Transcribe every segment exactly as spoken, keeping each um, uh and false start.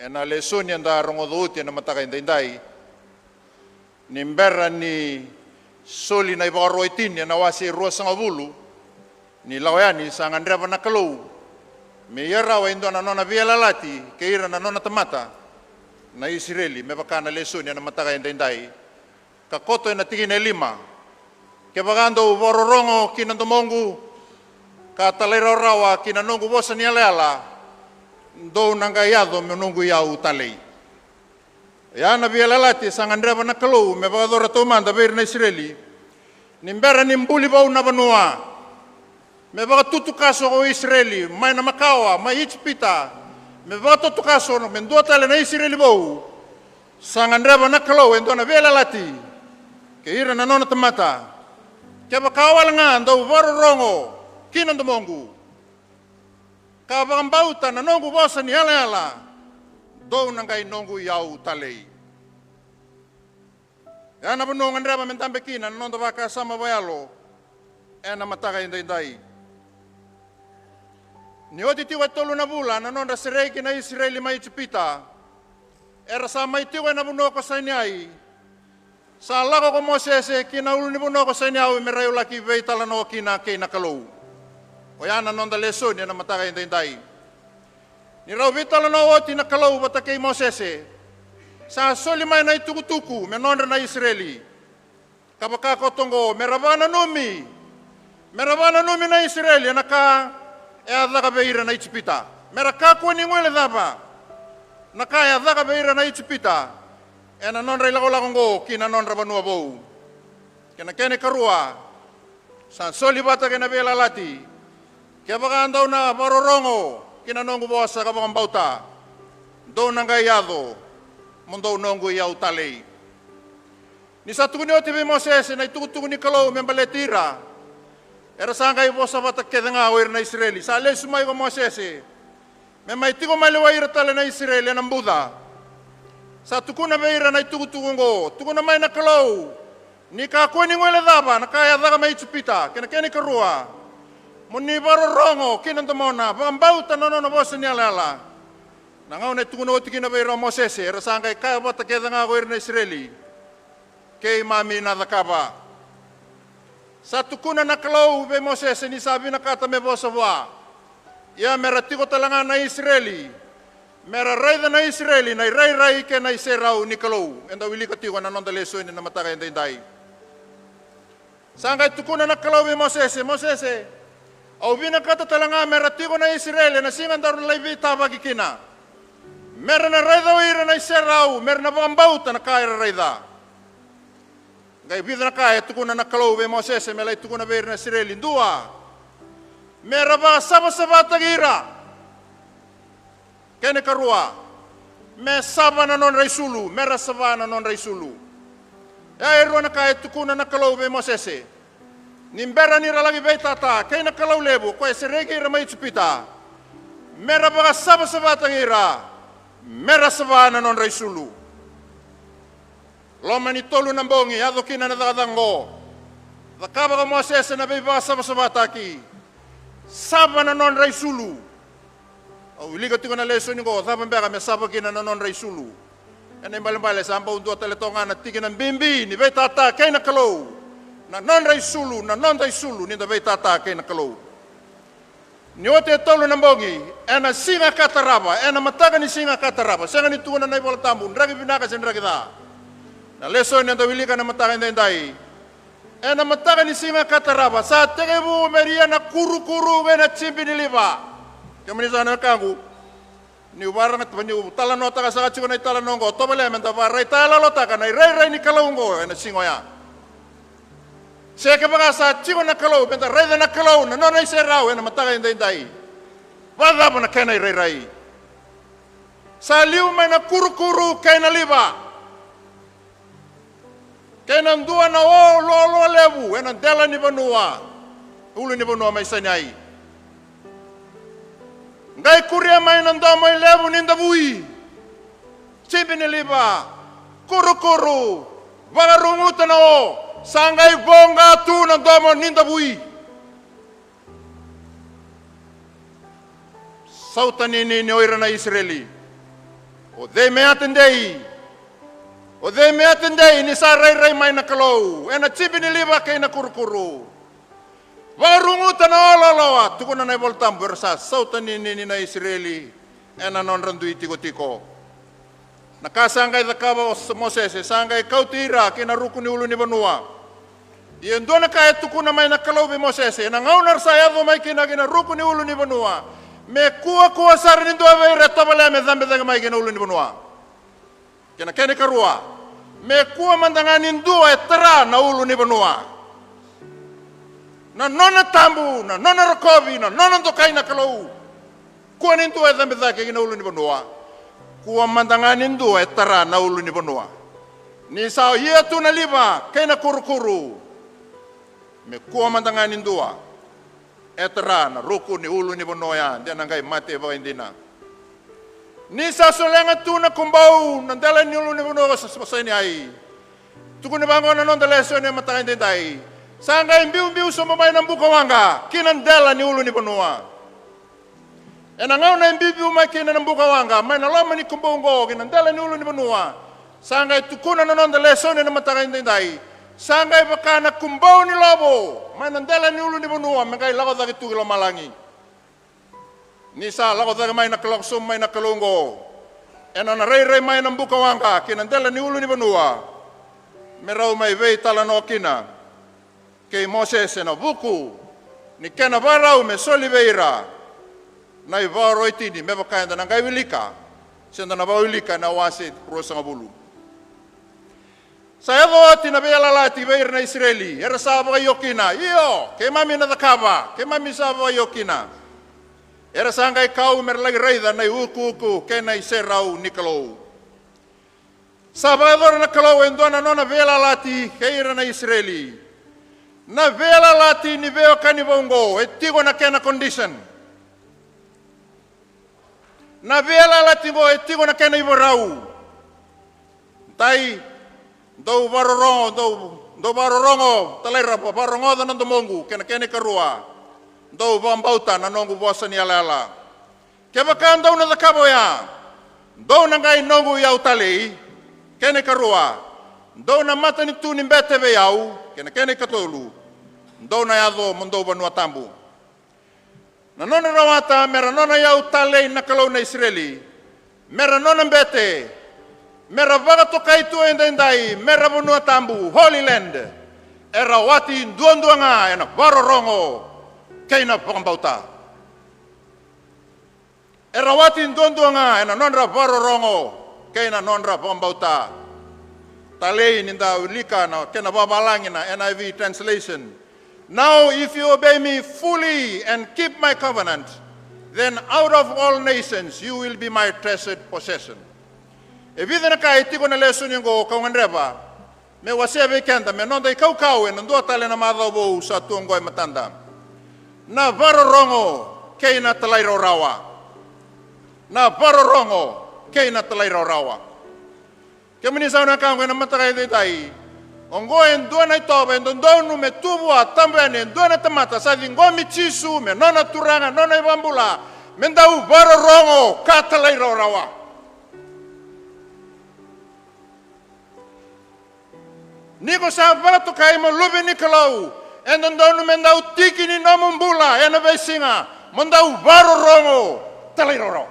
Ena lesoni eda rogoca oti ena mataka edaidai, ni bera ni soli na iVakaro e tini ena wase e ruasagavulu, ni lako yani sa gadreva na Kalou me ia rawa e dua na nona veiyalayalati kei ira na nona tamata na Isireli, me vaka na lesoni ena mataka edaidai. Ka koto ena tikina e lima: Kevaka dou vakarorogo ki na domoqu ka talairawarawa ki na noqu vosa ni yalayala, dou na qai yaco mo noqu iyau talei. Oya na veiyalayalati sa gadreva na Kalou me vakayacora taumada vei ira na Isireli, ni bera ni buli vou na vanua. Me vakatutukaso ko Isireli mai na makawa mai Ijipita, me vakatutukaso, me dua tale na Isireli vou. Sa gadreva na Kalou e dua na veiyalayalati kei ira na nona tamata. Kevaka wale ga dou vakarorogo ki na domoqu ka vakabauta na noqu vosa ni yalayala, dou na qai noqu iyau talei. Oya na vanua au gadreva me dabe kina na noda vakasama vakayalo ena mataka edaidai. Ni oti tiko e tolu na vula na nodra sereki na Isireli mai Ijipita, era sa mai tiko ena vanua ko Saineai. Sa lako ko Mosese ki na ulunivanua ko Saineai me rau laki veitalanoa kina kei na Kalou. Oya na noda lesoni ena mataka edaidai. Ni rau veitalanoa oti na Kalou vata kei Mosese, sa soli mai na itukutuku me nodra na Isireli. Ka vaka koto oqo, me ra vakananumi, me ra vakananumi na Isireli ena ka e a caka vei ira na Ijipita. Me ra kakua ni guilecava na ka e a caka vei ira na Ijipita ena nodra ilakolako oqo ki na nodra vanua vou. Kei na kena ikarua, sa soli vata kei na veiyalayalati: Kevaka dou na vakarorogo ki na noqu vosa ka vakabauta, dou na qai yaco mo dou noqu iyau talei. Ni sa tukuni oti vei Mosese na itukutuku ni Kalou me baleti ira, era sa qai vosa vata kece ga o ira na Isireli. Sa lesu mai ko Mosese me mai tiko maliwai ira tale na Isireli ena buca. Sa tukuna vei ira na itukutuku oqo: Tukuna mai na Kalou, ni kakua ni guilecava na ka e a caka mai Ijipita. Kei na kena ikarua, mo ni vakarorogo ki na domona, vakabauta na nona vosa ni yalayala. Na gauna e tukuna oti kina vei ira o Mosese, era sa qai kaya vata kece ga ko ira na Isireli: Keimami na cakava. Sa tukuna na Kalou vei Mosese ni sa vinakata me vosa vua. Ia me ra tiko tale ga na Isireli, me ra raica na Isireli na irairai kei na iserau ni Kalou. Eda wilika tiko ena noda lesoni ena mataka edaidai. Sa qai tukuna na Kalou vei Mosese: Mosese, au vinakata tale ga me ra tiko na Isireli ena siga daru na lai veitavaki kina, me ra na raica o ira na iserau, me ra na vakabauta na ka era raica. Qai vica na ka e tukuna na Kalou vei Mosese me lai tukuna vei ira na Isireli. Dua, me ra vakasavasavataki ira. Kena ikarua, me sava na nodra isulu, me ra sava na nodra isulu. E a e rua na ka e tukuna na Kalou vei Mosese, ni bera ni ra laki veitata kei na Kalou levu, o koya e sereki ira mai Ijipita, me ra vakasavasavataki ira, me ra sava na nodra isulu. Loma ni tolu na bogi yaco kina na cakacaka oqo, cakava ko Mosese na veivakasavasavataki. Sava na nodra isulu. Au wilika tiko na lesoni oqo, cava beka me sava kina na nodra isulu. Ena ibalebale sa bau dua tale toka ga na tikina bibi ni veitata kei na Kalou. Na nodra isulu, na noda isulu ni da veitata kei na Kalou. Ni oti e tolu na bogi, ena siga ka tarava, ena mataka ni siga ka tarava, sega ni tukuna na iVola Tabu draki vinaka se draki ca. Na lesoni eda wilika ena mataka edaidai, ena mataka ni siga ka tarava, sa tekivu me ri ia na kurukuru kei na jibi ni liva. Kemuni sa na wekaqu, niu vakaraica, niu talanoataka saka tiko na italanoa oqo, tovolea me da vakaraitayalotaka na irairai ni Kalou oqo ena siga oya. Se kevaka sa tiko na Kalou, me da raica na Kalou, na nona iserau ena mataka edaidai, vakacava na kena irairai? Sa liu mai na kurukuru kei na liva, kei na dua na o loaloa levu ena dela ni vanua, ulunivanua mai Saineai. Qai kuria mai na domo i levu ni davui, jibi ni liva, kurukuru, vakaruguta na o, sa qai voqa tu na domo ni davui. Sautanini ni o ira na Isireli. O cei me a tadei? O cei me a tadei ni sa rairai mai na Kalou ena jibi ni liva kei na kurukuru? Vakaruguta na oloaloa, tukuna na iVola Tabu, era sa sautaninini na Isireli ena nodra dui tikotiko. Na ka sa qai cakava o S-, Mosese, sa qai kauti ira ki na ruku ni ulu ni vanua. Ia e dua na ka e tukuna mai na Kalou vei Mosese, ena gauna era sa yaco mai kina ki na ruku ni ulu ni vanua, me kuakua sara ni dua vei ira e tovolea me cabe cake mai ki na ulu ni vanua. Kei na kena ikarua, me kua mada ga ni dua e tara na ulu ni vanua. Na nona tabu, na nona rokovi, na nona dokai na Kalou. Kua ni dua e cabe cake ki na ulu ni vanua. Kua mada ga ni dua e tara na ulu ni vanua. Ni sa ia tu na liva kei na kurukuru, me kua mada ga ni dua e tara na ruku ni ulu ni vanua oya, de na qai mate vakaidina. Ni sa solega tu na kubou na dela ni ulu ni vanua o Sa-, Sa-, Saineai. Tukuni vaqo na noda lesoni e mataka edaidai. Sa qai biubiu sobu mai na buka waqa ki na dela ni ulu ni vanua. Ena gauna e biubiu mai kina na buka waqa mai na loma ni kubou oqo ki na dela ni ulu ni vanua, sa qai tukuna na noda lesoni ena mataka edaidai, sa qai vaka na kubou ni lovo mai na dela ni ulu ni vanua me qai lako cake tu ki lomalagi. Ni sa lako cake mai na Kalou, sobu mai na Kalou oqo ena nona rairai mai na buka waqa ki na dela ni ulu ni vanua, me rau mai veitalanoa kina kei Mosese ena vuku ni kena vakarau me soli vei ira na ivakaro e tini, me vaka eda na qai wilika, se da na vakawilika ena wase ruasagavulu. Sa yaco oti na veiyalayalati vei ira na Isireli, era sa vakaio kina, io, keimami na cakava, keimami sa vakaio kina. Era sa qai kau me ra laki raica na iukuuku kei na iserau ni Kalou. Sa vakayacora na Kalou e dua na nona veiyalayalati kei ira na Isireli. Na veiyalayalati ni veiwekani vou oqo e tiko na kena condition. Na veiyalayalati oqo e tiko na kena ivakarau. Dai, dou vakarorogo, dou, dou vakarorogo, talairawarawa, vakarogoca na domoqu, kei na kena ikarua, dou vakabauta na noqu vosa ni yalayala. Kevaka dou na cakava oya, dou na qai noqu iyau talei, kei na ikarua, dou na matanitu ni bete vei au, kei na kena ikatolu, dou na yaco mo dou vanua tabu. Na nona rawata me ra nona iyau talei na Kalou na Isireli, me ra nona bete, me ra vakatokai tu edaidai me ra vanua tabu, Holy Land, e rawati duadua ga ena vakarorogo kei na vakabauta. E rawati duadua ga ena nodra vakarorogo kei na nodra vakabauta. Talei, ni da wilika na kena vavalagi na N I V translation. Now, if you obey me fully and keep my covenant, then out of all nations you will be my treasured possession. E vica na ka e tiko na lesoni oqo kau gadreva me wasea vei keda me noda ikaukau ena dua tale na macawa vou sa tu oqo e matada. Na vakarorogo kei na talairawarawa. Na vakarorogo kei na talairawarawa. Kemuni sa na ka oqo ena mataka edaidai, oqo e dua na itovo e dodonu me tu vua, tabu yani e dua na tamata sa ciqomi Jisu me nona Turaga, nona iVakabula, me dau vakarorogo ka talairawarawa. Ni ko sa vakatokai mo luve ni Kalou, e dodonu me dau tiki ni nomu bula ena veisiga mo dau vakarorogo talairawarawa.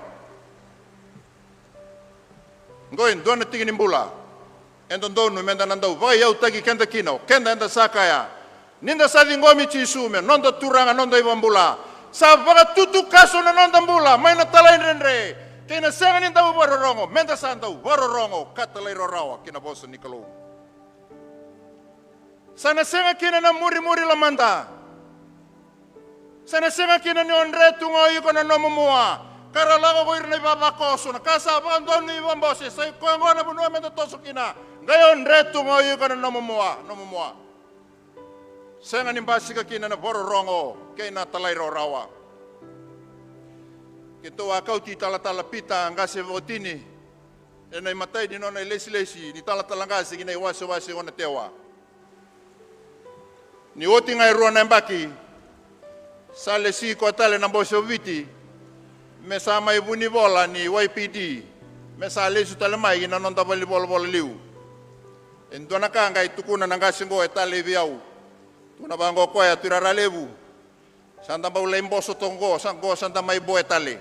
Oqo e dua na tiki ni bula e dodonu me da na dau vakaiyautaki keda kina, o keda eda sa kaya ni da sa ciqomi Jisu me noda Turaga, noda iVakabula. Sa vakatutukaso na noda bula mai na talaidredre kei na sega ni dau vakarorogo, me da sa dau vakarorogo ka talairawarawa ki na vosa ni Kalou. Sa na sega kina na murimuri lomada. Sa na sega kina ni o dre tu ga o iko na nomu mua, ka ra lako ko ira na ivavakoso, na ka sa vakadonui vakabose, sa i koya oqo na vanua me da toso kina. Qai o dre tu ga o iko na nomu mua, nomu mua. Sega ni basika kina na vakarorogo kei na talairawarawa. Keitou a kauti talatala Pita, qase vakatini, ena imatai ni nona ilesilesi ni talatala qase ki na iwasewase o Natewa. Ni oti ga e rua na yabaki, sa lesi koya tale na bose o Viti me sa mai vunivola ni Y P D. Me sa lesu tale mai ki na noda valenivolavola liu. E dua na ka qai tukuna na qase oqo e talei vei au. Tukuna vaqo o koya, Tui Raralevu, sa da bau lai boso toka oqo, sa oqo sa da mai boe tale.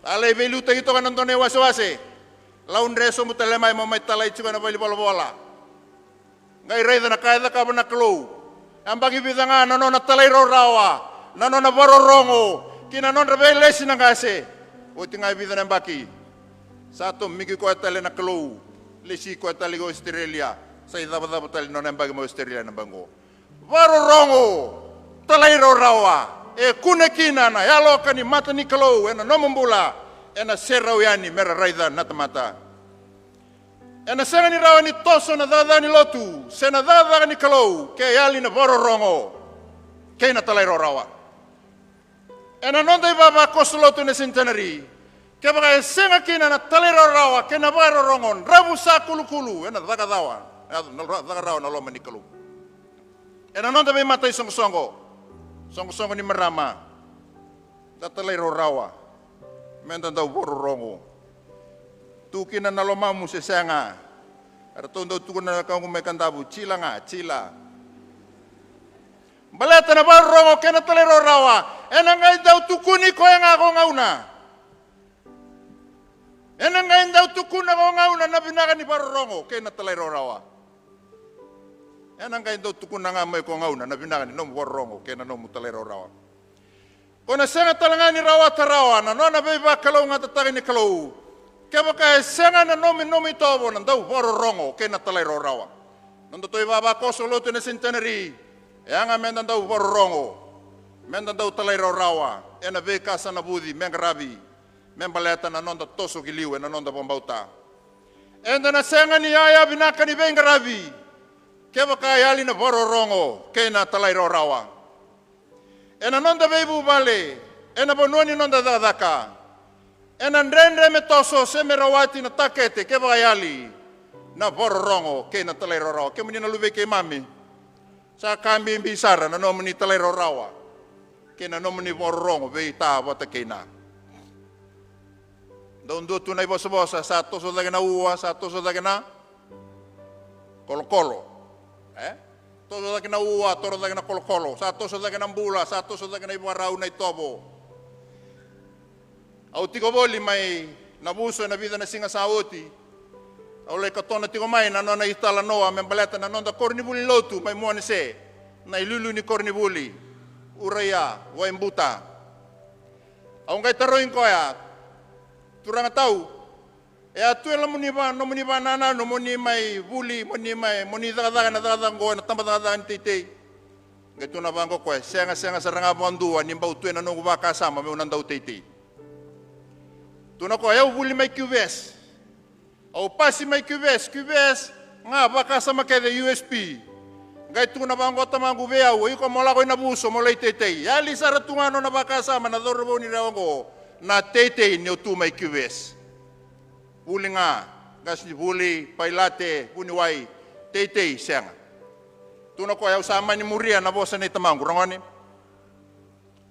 Sa lai veiliutaki toka na dua na iwasewase. Lau dre sobu tale mai mo mai talai tiko ena valenivolavola. Qai raica na ka e cakava na Kalou. Yabaki vica ga na nona talairawarawa, na nona vakarorogo ki na nodra veilesi na qase. Oti ga e vica na yabaki, sa tomiki koya tale na Kalou. Lesi koya tale ki Ositerelia. Sa icavacava tale na nona yabaki mai Ositerelia na yabaki oqo. Vakarorogo, talairawarawa, e kune kina na yaloka ni mata ni Kalou ena nomu bula, ena serau yani me ra raica na tamata. Ena sega ni rawa ni toso na cakacaka ni lotu se na cakacaka ni Kalou ke yali na vakarorogo kei na talairawarawa. Ena noda ivavakoso lotu ena Centenary, kevaka e sega kina na talairawarawa kei na vakarorogo, dravu sa kulukulu, ena caka cawa, na caka rawa na loma ni Kalou. Ena noda veimata isoqosoqo, soqosoqo ni marama, da talairawarawa, me da dau vakarorogo. Tu kina na lomamu se sega? Eratou dau tukuna na wekaqu mai Kadavu, jila ga, jila. Baleta na vakarorogo kei na talairawarawa, ena qai dau tukuni koya ga ko gauna. Ena qai dau tukuna ko gauna na vinaka ni vakarorogo kei na talairawarawa. Ena qai dau tukuna ga mai ko gauna na vinaka ni nomu vakarorogo kei na nomu talairawarawa. Ko na sega tale ga ni rawata rawa na nona veivakalougatataki ni Kalou kevaka e sega na nomu, nomu itovo na dau vakarorogo kei na talairawarawa. Nodatou ivavakoso lotu ena Centenary, e yaga me da dau vakarorogo, me da dau talairawarawa ena veika sa navuci me qaravi, me baleta na noda toso ki liu ena noda vakabauta. Eda na sega ni yaya vinaka ni veiqaravi kevaka e yali na vakarorogo kei na talairawarawa. Ena noda veivuvale, ena vanua ni noda cakacaka, ena dredre me toso se me rawati na takete kevaka e yali na vakarorogo kei na talairawarawa. Kemuni na luve i keimami, sa ka bibi sara na nomuni talairawarawa kei na nomuni vakarorogo vei ta vata kei na. Dau dua tu na ivosavosa, sa toso cake na ua, sa toso cake na kolokolo. E? Toso cake na ua, toro cake na kolokolo. Sa toso cake na bula, sa toso cake na ivakarau, na itovo. Au tiko voli mai Navuso ena vica na siga sa oti. Au lai katona tiko mai na nona italanoa me baleta na noda koronivuli lotu mai Muanase, na iliuliu ni koronivuli, Uraia Waibuta. Au qai tarogi koya, turaga tau, e a tu e lomuni va, nomuni vananau, nomuni mai vuli, moni mai, moni cakacaka ena cakacaka oqo ena tabacakacaka ni teitei? Qai tukuna vaqo o koya, sega, sega sara ga vakadua, ni bau tu ena noqu vakasama meu na dau teitei. Tukuna o koya, au vuli mai Q V S. Au pasi mai Q V S, Q V S ga vakasama kece U S P. Qai tukuna vaqo o tamaqu vei au, o iko mo lako i Navuso mo lai teitei. Yali sara tu ga nona vakasama na cauravou ni Rewa oqo na teitei ni o tu mai Q V S. Vuli ga, qasenivuli, pailate, vuniwai, teitei sega. Tukuna o koya, au sa mani muria na vosa nei tamaqu, ragone.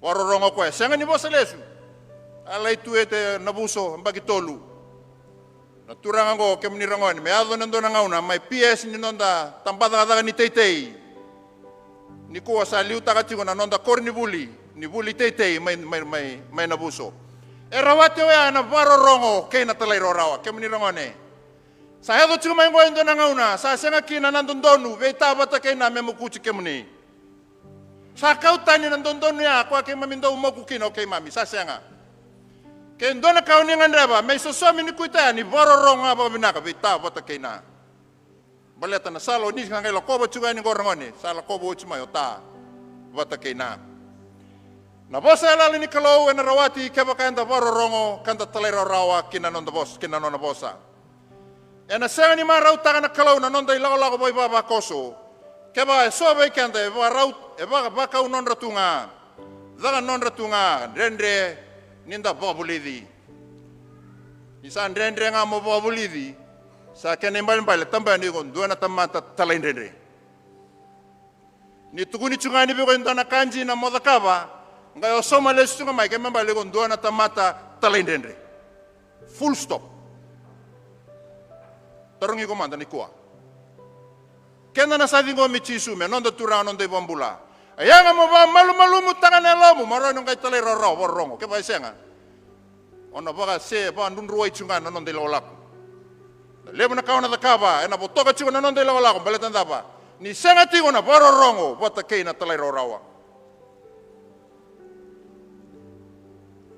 Vakarorogo o koya, sega ni vosa lesu. A lai tu e Navuso yabaki tolu. Na turaga oqo, kemuni ragone, me yaco na dua na gauna mai P S ni noda tabacakacaka ni teitei. Nikua sa liutaka tiko na noda koronivuli ni vuli teitei mai, mai, mai, mai Navuso. E rawati oya na vakarorogo kei na talairawarawa, kemuni ragone. Sa yaco tiko mai oqo e dua na gauna sa sega kina na dodonu vei ta vata kei na me mokuti kemuni. Sa kau tani na dodonu ya koya keimami dau moku kina o keimami, sa sega. Ke dua na ka o ni gadreva me isosomi ni kuita ya, ni vakarorogo ga vakavinaka vei ta vata kei na. Baleta na sala o ni sa qai lakova tiko yani qo, ragone, sa lakova oti mai o ta vata kei na. Na vosa yalayala ni Kalou ena rawati kevaka eda vakarorogo ka da talairawarawa ki na noda vosa, ki na nona vosa. Ena sega ni marautaka na Kalou na noda ilakolako vakaivavakoso kevaka e so vei keda e vakarau, e vaka, vakaunodra tu ga, cakanodra tu ga, dredre ni da vakavulici. Ni sa dredre ga mo vakavulici, sa kena ibalebale, tabani iko dua na tamata talaidredre. Ni tukuni tu ga yani vei iko e dua na ka dina mo cakava, qai o sauma lesu tu ga mai, kena ibalebale iko dua na tamata talaidredre. Full stop. Tarogi iko mada nikua. Keda na sa ciqomi Jisu me noda Turaga, noda iVakabula. A yaga mo vakamalumalumutaka na yalomu, mo rawa ni o qai talairawarawa, vakarorogo. Kevaka e sega, o na vakase, vakadrudruwai tiko ga na noda ilakolako. Na levu na ka o na cakava, ena votoka tiko na noda ilakolako, baleta na cava? Ni sega tiko na vakarorogo vata kei na talairawarawa.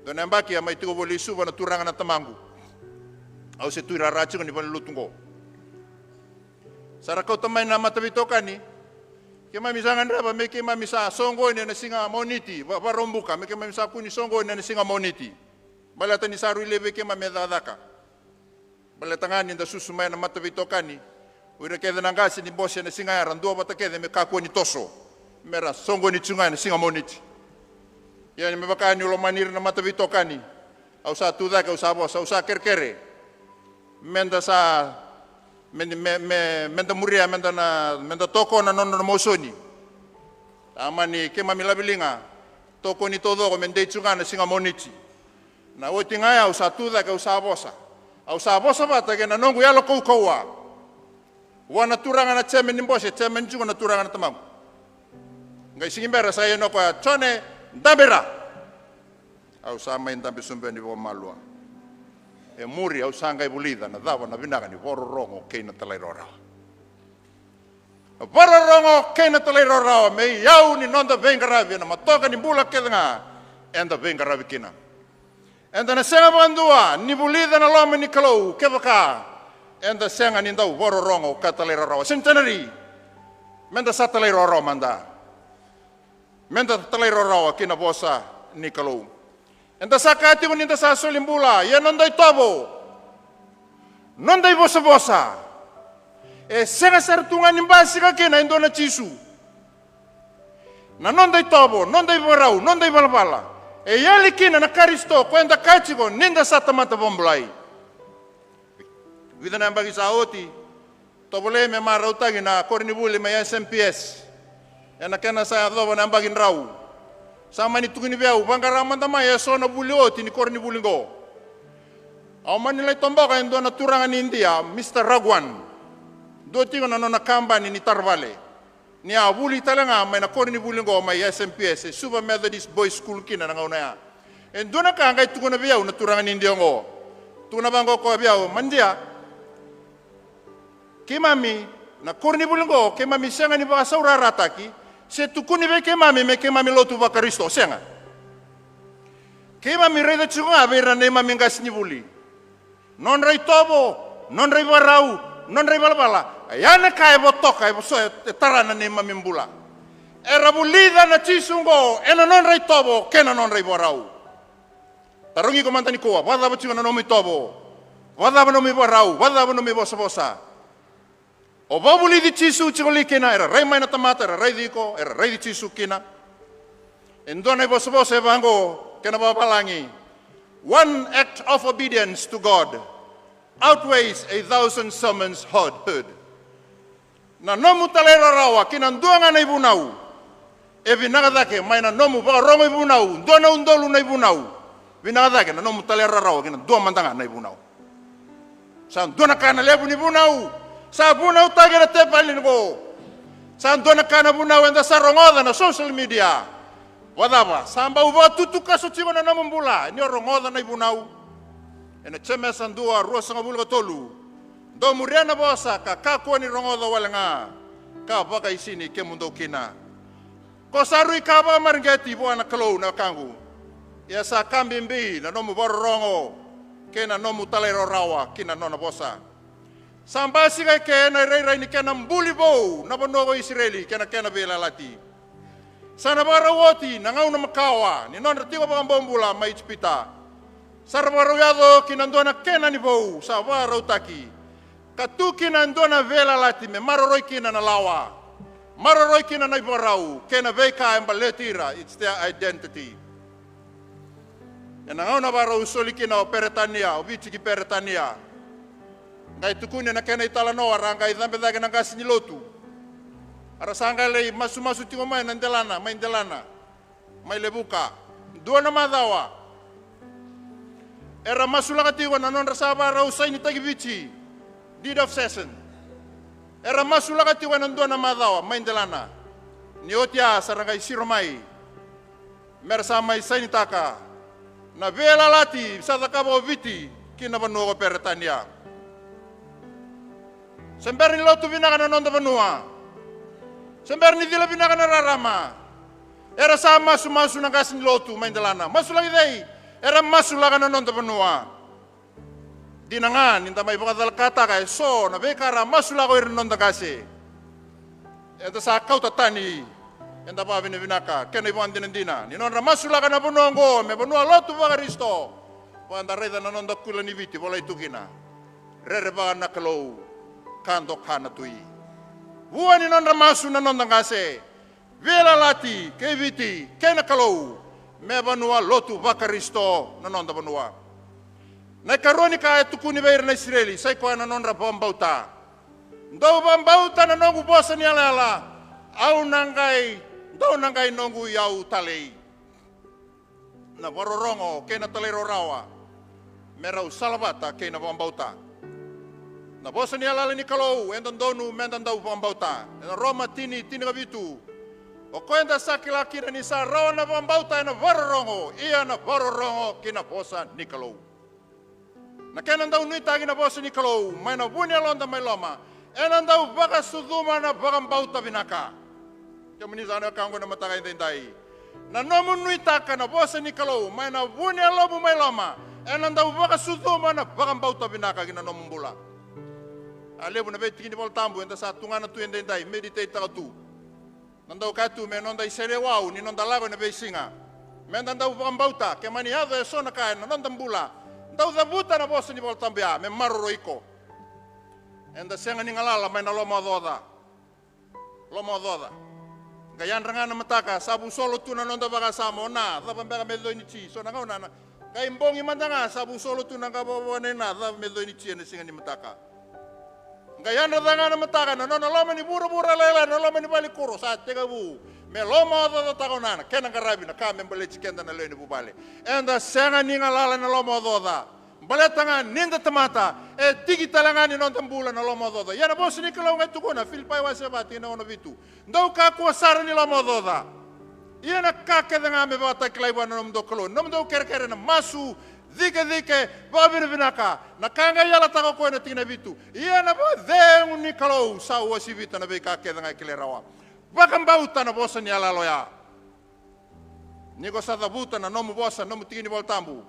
Dua na yabaki a mai tiko voli i Suva na turaga na tamaqu. Au se tu i rara tiko ni valenilotu qo. Sa ra kauta mai na mataveitokani. Keimami sa gadreva me keimami sa soqoni ena siga Moniti, va-, Vakaraubuka, me keimami sa kua ni soqoni ena siga Moniti. Baleta ni sa rui levu vei keimami e cakacaka. Baleta ga ni da susu mai na mataveitokani, o ira kece na qase ni bose ena siga ya era duavata kece me kakua ni toso, me ra soqoni tu ga ena siga Moniti. Ia ni me vaka niu lomani ira na mataveitokani, au sa tu cake, au sa vosa, au sa kerekere. Meda sa, me, me, me, meda muria, meda na, meda tokona na nodra mosoni. A mani keimami laveliga, tokoni taucoko me dei tu ga na siga Moniti. Na oti ga ya au sa tu cake, au sa vosa. Au sa vosa vata kei na noqu yalo kaukauwa vua na turaga na chairman ni bose, chairman tiko na turaga na tamaqu. Qai sigi bera sa ia na koya, Jone, dabe ra. Au sa mai dabe sobu yani vakamalua. E muri au sa qai vulica na cava na vinaka ni vakarorogo kei na talairawarawa. Na vakarorogo kei na talairawarawa me iyau ni noda veiqaravi ena mataka ni bula kece ga eda veiqaravi kina. Eda na sega vakadua ni vulica na loma ni Kalou kevaka eda sega ni dau vakarorogo ka talairawarawa. Sega ni tanari. Meda sa talairawarawa mada. Meda talairawarawa ki na vosa ni Kalou. Eda sa kaya tiko ni da sa soli bula, ia noda itovo, noda ivosavosa, e sega sara tu ga ni basika kina e dua na Jisu. Na noda itovo, noda ivakarau, noda ivalavala, e yali kina na Karisito ko eda kaya tiko ni da sa tamata vakabulai. Vica na yabaki sa oti, tovolei me marautaki na koronivuli mai S M P S ena kena sa yacova na yabaki drau. Sa mani tukuni vei au, vaqara mada mai eso na vuli oti ni koronivuli qo. Au mani lai toboka e dua na turaga ni Idia, Mister Raghuwan. Dua tiko na nona kabani ni taravale. Ni a vuli tale ga mai na koronivuli qo mai S M P S, e Suva Methodist Boys School kina na gauna ya. E dua na ka qai tukuna vei au na turaga ni Idia qo. Tukuna vaqo koya vei au, Madia, keimami na koronivuli qo, keimami sega ni vakasaurarataki se tukuni vei keimami me keimami lotu vaKarisito, sega. Keimami raica tiko ga vei ira na neimami qasenivuli. Nodra itovo, nodra ivakarau, nodra ivalavala, ya na ka e votoka, e voso, e tara na neimami bula. Era vulica na Jisu qo ena nodra itovo kei na nodra ivakarau. Tarogi iko mada nikua, vakacava tiko na nomu itovo? Vakacava nomu ivakarau? Vakacava nomu ivosavosa? O vakavulici Jisu tiko li kina? Era rai mai na tamata, era raici iko, era raici Jisu kina. E dua na ivosavosa e vaqo, kena vakavalagi: One act of obedience to God outweighs a thousand sermons heard, heard. Na nomu talairawarawa ki na dua ga na ivunau e vinaka cake mai na nomu vakarogo ivunau, dua na udolu na ivunau. Vinaka cake na nomu talairawarawa ki na dua mada ga na ivunau. Sa dua na ka na levu ni vunau sa vunautaki ena teveli qo. Sa dua na ka na vunau eda sa rogoca na social media. Vakacava? Sa bau vakatutukaso tiko na nomu bula ni o rogoca na ivunau. Ena Jemesa dua, ruasagavulu ka tolu. Dou muria na vosa ka kakua ni rogoca wale ga ka vakaisini kemudou kina. Ko sa rui ka vakamareqeti vua na Kalou, na wekaqu. Ia sa ka bibi na nomu vakarorogo kei na nomu talairawarawa ki na nona vosa. Sa basika eke na irairai ni kena buli vou na vanua ko Isireli kei na kena veiyalayalati. Sa na vakarau oti na gauna makawa ni nodra tiko vakabobula mai Ijipita. Sa ra vakarau yaco ki na dua na Kenani vou sa vakarautaki, ka tu kina e dua na veiyalayalati me maroroi kina na lawa, maroroi kina na ivakarau kei na veika e baleti ira. It's their identity. Ena gauna vakarau soli kina o Peretania, o Viti ki Peretania, qai tukuni ena kena italanoa, ra qai cabe cake na qase ni lotu. A ra sa qai lai masumasu tiko mai na delana, mai delana, mai Levuka. Dua na macawa, Era masulaka tiko na nodra sa vakarau sainitaki Viti, deed of cession. Era masulaka tiko ena dua na macawa mai delana. Ni oti a sa ra qai siro mai me ra sa mai sainitaka na veiyalayalati sa cakava o Viti ki na vanua ko Peritania. Se bera ni lotu vinaka na noda vanua, se bera ni cila vinaka na rarama, era sa masumasu na qase ni lotu mai delana. Masulaki cei? Era masulaka na noda vanua. Dina ga ni da mai vakacalakataka eso na veika ra masulaka o ira na noda qase, eda sa kauta tani, eda vakavinavinaka. Kena ivakadinadina ni nodra masulaka na vanua oqo me vanua lotu vaKarisito, vaka da raica na noda kula ni Viti volai tu kina: Rerevaka na Kalou, ka doka na tui. Vua ni nodra masu na noda qase, veiyalayalati kei Viti kei na Kalou, me vanua lotu vaKarisito na noda vanua. Na ikarua ni ka e tukuni vei ira na Isireli sa i koya na nodra vakabauta. Dou vakabauta na noqu vosa ni yalayala, au na qai, dou na qai noqu iyau talei. Na vakarorogo kei na talairawarawa me rau salavata kei na vakabauta. Na vosa ni yalayala ni Kalou e dodonu me da dau vakabauta. Ena Roma tini, tinikavitu, o koya eda sa kila kina ni sa rawa na vakabauta ena vakarorogo, ia na vakarorogo ki na vosa ni Kalou. Na kena dau nuitaki na vosa ni Kalou mai na vu ni yaloda mai loma, ena dau vakasucuma na vakabauta vinaka. Kemuni sa na wekaqu ena mataka edaidai, na nomu nuitaka na vosa ni Kalou mai na vu ni yalomu mai loma, ena dau vakasucuma na vakabauta vinaka ki na nomu bula. A levu na veitiki ni Volatabu eda sa tugana tu edaidai, meditate taka tu. Na dau kaya tu me noda iseleiwau ni noda lako ena veisiga, me da dau vakabauta. Ke mani yaco eso na ka ena noda bula, dau cavuta na vosa ni Volatabu ya me maroroi iko. Eda sega ni galala mai na lomaocaoca. Lomaocaoca. Qai yadra ga na mataka, sa vusolo tu na noda vakasama, o na, cava beka me coi ni tsi? So na gauna na qai bogi mada ga, sa vusolo tu na qavokavoka nei na, cava me coi ni tsi ena siga ni mataka? Qai yadra cake ga na mataka, na nona loma ni vuravura lailai, na loma ni valenikuro, sa tekivu me lomaocaocataka o na. Na kena qaravi na ka me baleti keda na lewe ni vuvale. Eda sega ni galala ena lomaocaoca. Baleta ga ni da tamata, e tiki tale ga ni noda bula na lomaocaoca. Ia na vosa ni Kalou qai tukuna, Filipai wase va, tikina onovitu: Dou kakua sara ni lomaocaoca. Ia na ka kece ga me vakatakilai vua na nomudou Kalou, na nomudou kerekere, na masu, cikecike, vakavinavinaka. Na ka qai yalataka o koya na tikina vitu: Ia na vakacegu ni Kalou sa uasivita na veika kece ga e kilai rawa. Vakabauta na vosa ni yalayala oya. Ni ko sa cavuta na nomu vosa, nomu tiki ni Volatabu,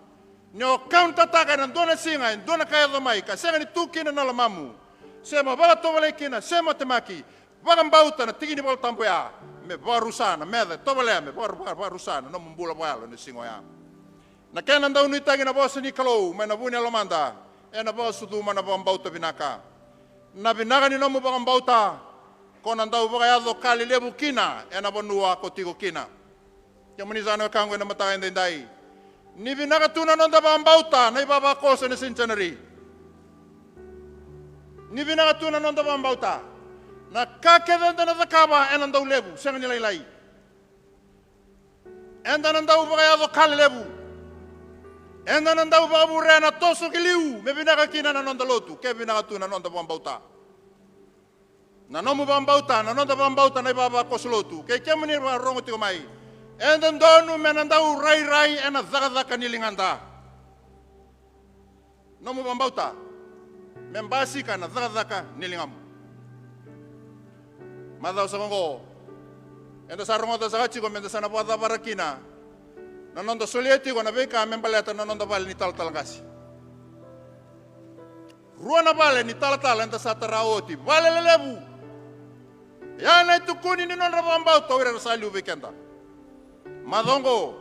ni o kauntataka ena dua na siga e dua na ka e yaco mai ka sega ni tu kina na lomamu, se mo vakatovolei kina, se mo temaki, vakabauta na tiki ni Volatabu ya me vakarusa na meca e tovolea, me vaka-, vaka-, vakarusa na nomu bula vakayalo ena siga oya. Na kena dau nuitaki na vosa ni Kalou mai na vu ni yalomada, ena vakasucuma na vakabauta vinaka. Na vinaka ni nomu vakabauta, ko na dau vakayaco ka lelevu kina ena vanua ko tiko kina. Kemuni sa na wekaqu ena mataka edaidai, ni vinaka tu na noda vakabauta na ivavakoso ena centenary. Ni vinaka tu na noda vakabauta, na ka kece eda na cakava ena dau levu, sega ni lailai. Eda na dau vakayaco ka lelevu. Eda na dau vakavurea na toso ki liu me vinaka kina na noda lotu, ke vinaka tu na noda vakabauta. Na nomu vakabauta, na noda vakabauta na ivavakoso lotu, kei kemuni vakarorogo tiko mai, e dodonu me na dau rairai ena cakacaka ni ligada. Nomu vakabauta me basika na cakacaka ni ligamu. Macawa saka oqo, eda sa rogoca saka tiko meda sa na vakacavara kina na noda solia tiko na veika me baleta na noda vale ni talatala qase. Rua na vale ni talatala eda sa tara oti, vale lelevu. Ia na itukuni ni nodra vakabauta o ira era sa liu vei keda. Macawa oqo,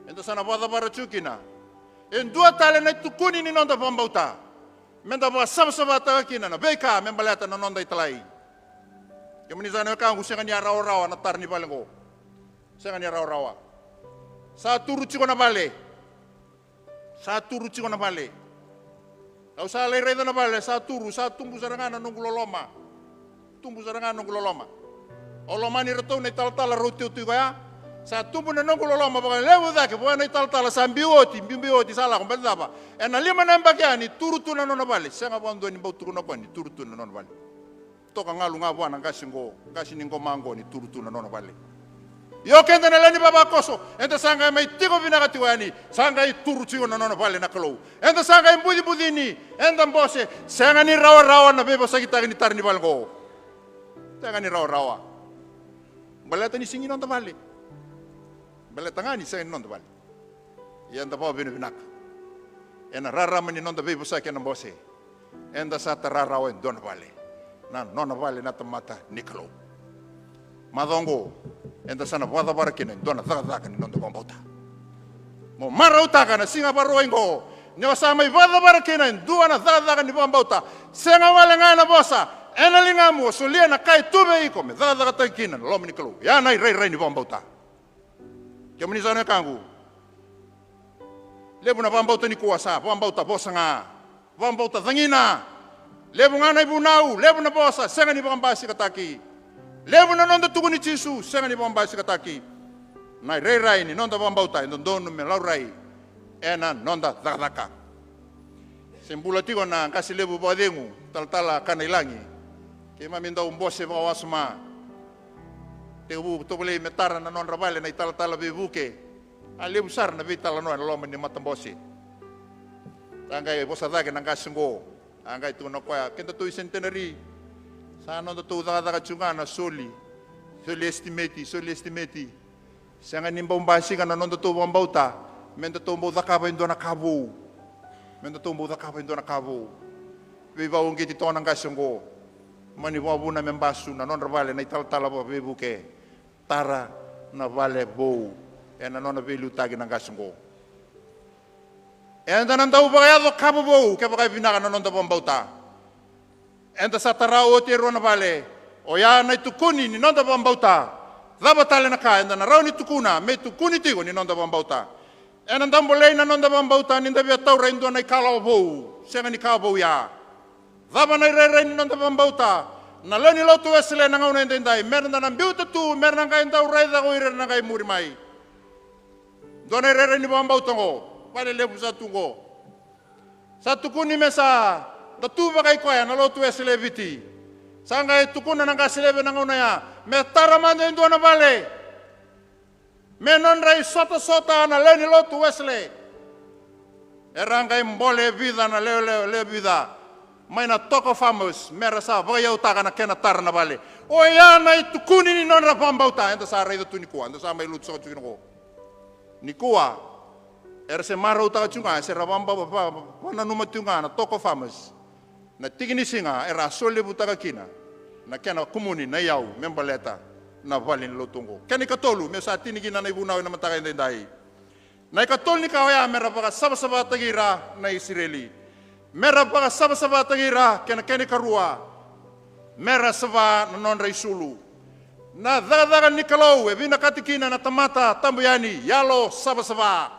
eda sa na vakacavara tiko kina e dua tale na itukuni ni noda vakabauta, meda vakasavasavataka kina na veika me baleta na noda italai. Kemuni sa na wekaqu, sega ni a rawarawa na tara ni vale oqo. Sega ni a rawarawa. Sa turu tiko na vale. Sa turu tiko na vale. Au sa lai raica na vale sa turu, sa tubu sara ga na noqu loloma. Tubu sara ga na noqu loloma. Au lomani iratou na italatala rau tu tiko ya. Sa tubu na noqu loloma vakalevu cake vua na italatala sa biu oti, biubiu oti, sa lako, baleta cava? Ena lima na yabaki ya ni turu tu na nona vale. Sega vakadua ni bau tukuna o koya ni turu tu na nona vale. Toka galu ga vua na qase qo, qase ni qoma qo, ni turu tu na nona vale. Io, keda na lewe ni vavakoso, eda sa qai mai tiko vinaka tiko yani, sa qai turu tiko na nona vale na Kalou. Eda sa qai bucibucini, eda bose, sega ni rawarawa na veivosakitaki ni tara ni vale qo. Sega ni rawarawa. Baleta ni sega ni noda vale. Baleta ga ni sega ni noda vale. Ia eda vakavinavinaka ena rarama ni noda veivosaki ena bose. Eda sa tara rawa e dua na vale, na nona vale na tamata ni Kalou. Macawa oqo, eda sa na vakacavara kina e dua na cakacaka ni noda vakabauta. Mo marautaka na siga Vakarauwai oqo, ni o sa mai vakacavara kina e dua na cakacaka ni vakabauta. Sega wale ga ena vosa, ena ligamu, o solia na ka e tu vei iko me cakacakataki kina na loma ni Kalou. Ya na irairai ni vakabauta. Kemuni sa na wekaqu, levu na vakabauta nikua sa vakabauta vosa ga, vakabauta cagina. Levu ga na ivunau, levu na vosa sega ni vakabasikataki. Levu na noda tukuni Jisu sega ni vakabasikataki. Na irairai ni noda vakabauta e dodonu me laurai ena noda cakacaka. Se bula tiko na qase levu vakacegu, talatala Kanailagi. Keimami dau bose vakawasoma. Tekivu tovolei me tara na nodra vale na italatala veivuke. A levu sara na veitalanoa ena loma ni matabose. Sa qai vosa cake na qase qo. A qai tukuna o koya, kedatou i Centenary, sa nodatou cakacaka tiko ga na soli. Soli estimate, soli estimate. Sega ni bau basika na nodatou vakabauta me datou bau cakava e dua na ka vou. Me datou bau cakava e dua na ka vou. Veivakauqeti toka na qase oqo. Mani vakavuna me basu na nodra vale na italatala vakaveivuke. Tara na vale vou ena nona veiliutaki na qase oqo. Eda na dau vakayaco ka vovou kevaka e vinaka na noda vakabauta. Eda sa tara oti e rua na vale. Oya na itukuni ni noda vakabauta. Cava tale na ka eda na rawa ni tukuna me itukuni tiko ni noda vakabauta? Ena dau bolei na noda vakabauta ni da via taura e dua na ikalawa vou. Sega ni ka vou ya. Cava na irairai ni noda vakabauta? Na lewe ni lotu Wesele na gauna edaidai, mera da na biuta tu, mera na qai dau raica ko ira era na qai muri mai. Dua na irairai ni vakabauta oqo, vale levu sa tu oqo. Sa tukuni me sa da tu vakaikoya na lotu Wesele e Viti. Sa qai tukuna na qase levu ena gauna ya me tara mada e dua na vale me nodra isotasota na lewe ni lotu Wesele. Era qai bole e vica na lewe, lewe, lewe vica mai na Toko Farmers mera sa vakaiyautaka na kena tara na vale. Oya na itukuni ni nodra vakabauta. Eda sa raica tu nikua, eda sa mai lotu saka tu nikua. Nikua era se marautaka tu ga, se ra vakabau, vakananuma tu ga na Toko Farmers. Na tiki ni siga era a solevutaka kina na kena kumuni na iyau me baleta na vale ni lotu oqo. Kena ikatolu, me sa tini kina na ivunau ena mataka edaidai. Na ikatolu ni ka oya mera vakasavasavataki ira na Isireli. Mera vakasavasavataki ira, kena, kena ikarua, mera sava na nodra isulu. Na cakacaka ni Kalou e vinakati kina na tamata tabu yani, yalo savasava.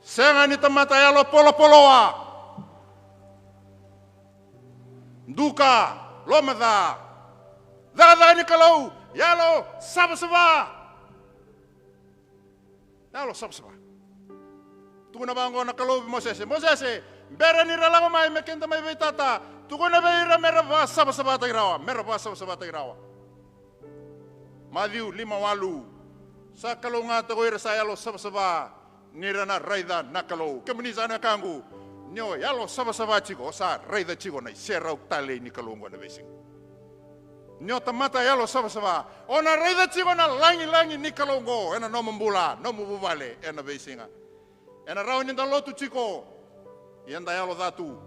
Sega ni tamata yalo polopoloa. Duka, lomaca. Cakacaka ni Kalou, yalo savasava. Yalo savasava. Tukuna vaqo na Kalou vei Mosese, Mosese, bera ni ra lako mai me keda mai veitata, tukuna vei ira mera vakasavasavataki rawa, mera vakasavasavataki rawa. Maciu lima walu. Sa kalougata ko ira sa yalo savasava, ni ra na raica na Kalou. Kemuni sa na wekaqu, ni o yalo savasava tiko, o sa raica tiko na iserau talei ni Kalou oqo ena veisiga. Ni o tamata yalo savasava, o na raica tiko na lagilagi ni Kalou oqo ena nomu bula, nomu vuvale ena veisiga. Ena rawa ni da lotu tiko, ia da yalo ca tu.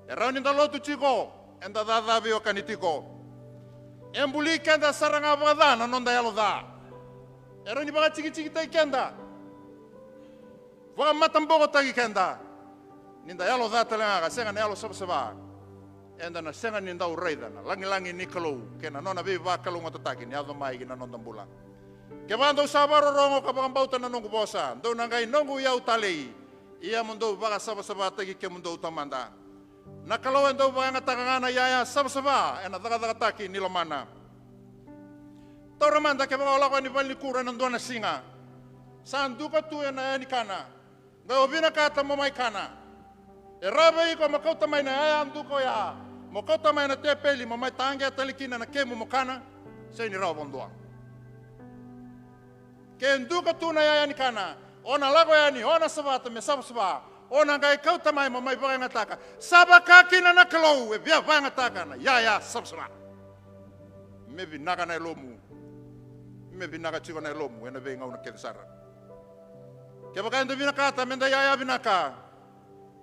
E rawa ni da lotu tiko, eda caca veiwekani tiko. E buli keda sara ga vakaca na noda yalo ca. E rawa ni vakatikitikitaki keda, vakamatabokotaki keda. Ni da yalo ca tale ga ka sega na yalo savasava, eda na sega ni dau raica na lagilagi ni Kalou kei na nona veivakalougatataki ni yaco mai ki na noda bula. Kevaka dou sa vakarorogo ka vakabauta na noqu vosa, dou na qai noqu iyau talei, ia mo dou vakasavasavataki kemudou taumada. Na Kalou e dau vakayagataka ga na iyaya savasava ena cakacakataki ni lomana. Taura mada kevaka o lako yani valenikuro ena dua na siga. Sa duka tu ena yaya ni kana. Qai o vinakata mo mai kana. E rawa vei iko mo kauta mai na yaya duka oya, mo kauta mai na tepeli mo mai taqea tale kina na kemu mo kana? Sega ni rawa vakadua. Ke duka tu na yaya ni kana, o na lako yani, o na savata me savasava, o na qai kauta mai mo mai vakayagataka. Sa vaka kina na Kalou e via vakayagataka na yaya savasava. Me vinaka na yalomu. Me vinaka tiko na yalomu ena veigauna kece sara. Kevaka eda vinakata meda yaya vinaka,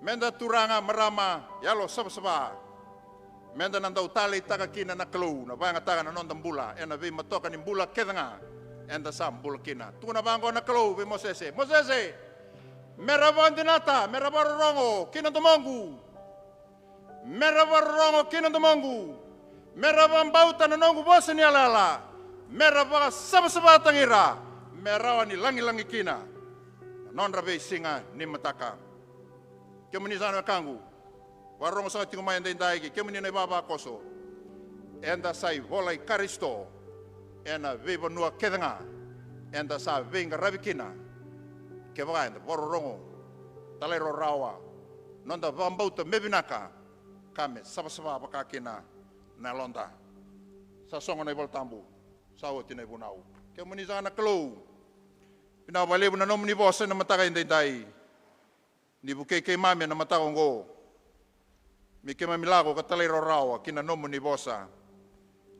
meda turaga, marama, yalo savasava, meda na dau taleitaka kina na Kalou na vakayagataka na noda bula ena veimatoka ni bula kece ga eda sa bula kina. Tukuna vaqo na Kalou vei Mosese: Mosese, me ra vakadinata, me ra vakarorogo ki na domoqu, me ra vakarorogo ki na domoqu, me ra vakabauta na noqu vosa ni yalayala, me ra vakasavasavataki ira, me rawa ni lagilagi kina na nodra veisiga ni mataka. Kemuni sa na wekaqu, vakarorogo saka tiko mai edaidai, kei kemuni na ivavakoso, eda sa ivola i Karisito ena veivanua kece ga eda sa veiqaravi kina. Kevaka eda vakarorogo, talairawarawa, noda vakabauta me vinaka, ka me savasava vaka kina na yaloda. Sa sogo na iVola Tabu, sa oti na ivunau. Kemuni saka na Kalou, vinaka vakalevu na nomuni vosa ena mataka edaidai. Ni vukei keimami ena mataka oqo, me keimami lako ka talairawarawa ki na nomuni vosa.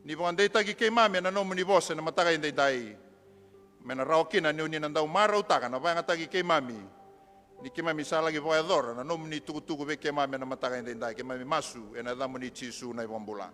Ni vakadeitaki keimami ena nomuni vosa ena mataka edaidai, me na rawa kina ni oni na dau marautaka na vakayagataki keimami, ni keimami sa laki vakayacora na nomuni tukutuku vei keimami ena mataka edaidai. Keimami masu ena yacamuni Jisu na iVakabula.